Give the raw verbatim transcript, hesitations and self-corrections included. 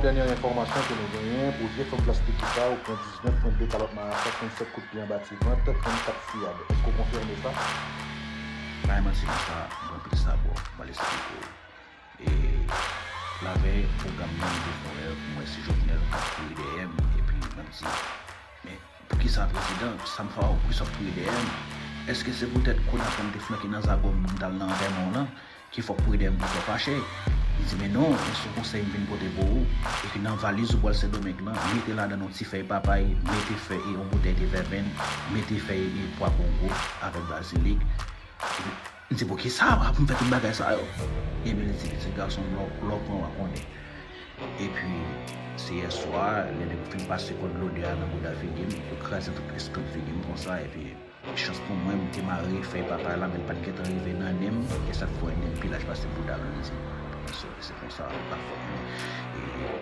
Dènyè enfòmasyon ke nou genyen, pou vye fanm plastik ki sa, ou pran diznèf pwen de kalòt marasa, trannsenk kout pye anba ti vant, trannkat siyad. Èske w konfime sa? Pa gen manti konsa, m pran plis sa bò, m al esplike w. E lavèy pwogram nan, m te fè yon rèv, m wè se Jovenel k ap kouri dèyè m, epi m ap di, men poukisa prezidan, sa m fè a, poukisa w ap kouri dèyè m? Èske se poutèt kounye a m te flanke nan zago m pou m t al nan antèman w lan, ki fè w ap kouri dèyè m pou w fache? Li di, men non, men se yon konsèy m vin pote pou ou, e ke nan valiz ou pral Sendomeng lan, mete ladan yon ti fèy papay, mete fèy e yon boutèy de vèvenn, mete fèy e pwa kongo avèk bazilik. Epi, m di, poukisa w ap m fè tout bagay sa yo? Ebyen, li di, pitit gason m, lè w, lè w pran, w a konnen. Epi, se yè swa, lè nèg yo fin pase kòd lodè a nan bouda figi m, yo kraze tout eskanp figi m konsa, epi chans pou mwen, m te mare fèy papay la, men l pa t gentan rive nan nen m, e sa k fè nen m pi laj pase bouda m, li di, se, se konsa, ou pa fè anyen. E